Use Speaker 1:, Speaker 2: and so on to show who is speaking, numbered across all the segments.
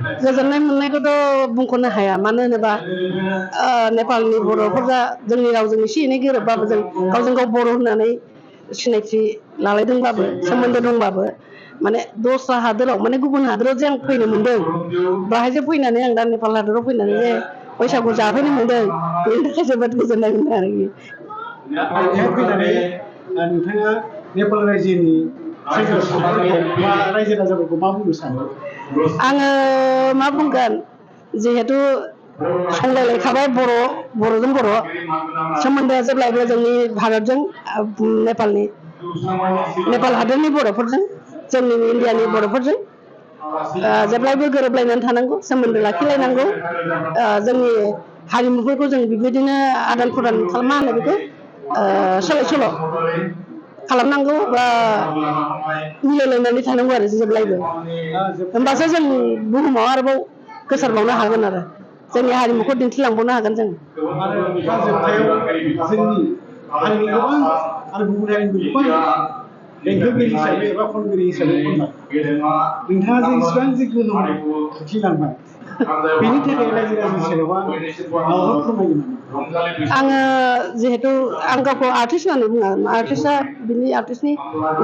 Speaker 1: गोजोननाय मोननायखौथ' बुंख'नो हाया मानो होनोबा नेपालनि बर'फोरा जोंनि रावजों एसे एनै गोरोबबाबो जों गावजों गाव बर' होननानै सिनायथि लालायदोंबाबो सोमोन्दो दंबाबो माने दस्रा हादोराव माने गुबुन हादोराव जे आं फैनो मोनदों बाहायसो फैनानै आं दा नेपाल हादोराव फैनानै जे बैसागु जाफैनो मोनदों बेनि थाखाय जोबोद गोजोननाय मोनदों आरोखि
Speaker 2: बेहाय फैनानै नोंथाङा नेपाल रायजोनि सेंग्रा सिख्लाफोरखौ बा रायजो राजाफोरखौ मा बुंनो सानो
Speaker 1: आङो मा बुंगोन जिहेतु संलायलायखाबाय बर'जों बर' सोमोन्दोआ जेब्लायबो जोंनि भारतजों नेपाल हादोरनि बर'फोरजों जोंनि इण्डियानि बर'फोरजों जेब्लायबो गोरोबलायनानै थानांगौ सोमोन्दो लाखिलायनांगौ जोंनि हारिमुफोरखौ जों बेबायदिनो आदान प्रदान मा होनो बेखौ सोलाय सोल' खालामनांगौ बा मिलायलायनानै थानांगौ आरो जेब्लायबो होमबासो जों बुहुमाव आरोबाव गोसारबावनो हागोन आरो जोंनि हारिमुखौ दिन्थिलांबावनो हागोन जों
Speaker 2: जोंनि हारिनि गोबां आरो गुबुन हारिनि गोबां देंखोगिरि हिसाबै एबा खनगिरि हिसाबै नोंथाङा जे इसिबां जे गोहोम खोख्लैलांबाय बेनि थाखाय रायजो राजानि सायाव माबाफोर फोरमायगोन नामा
Speaker 1: आङो जिहेतु आं गावखौ आर्टिस्ट होननानै बुङा आर्टिस्टआ बिनि आर्टिस्टनि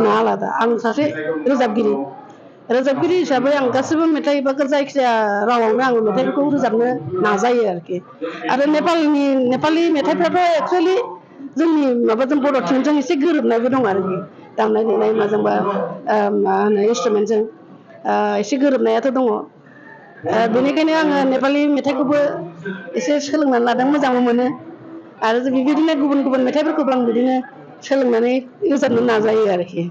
Speaker 1: ना आलादा आं सासे रोजाबगिरि हिसाबै आं गासिबो मेथाइ बा जायखिजाया रावावनो आं मेथाइफोरखौ रोजाबनो नाजायो आरोखि आरो नेपालि मेथाइफ्राथ' एक्सुवेलि जोंनि माबाजों बर' थुनजों एसे गोरोबनायबो दं आरोखि दामनाय देनाय माजोंबा मा होनो इन्सट्रुमेन्टजों एसे गोरोबनायाथ' दङ बेनिखायनो आङो नेपालि मेथाइखौबो एसे सोलोंनानै लादों मोजांबो मोनो आरो बेबायदिनो गुबुन गुबुन मेथाइफोरखौबो आं बिदिनो सोलोंनानै रोजाबनो नाजायो आरोखि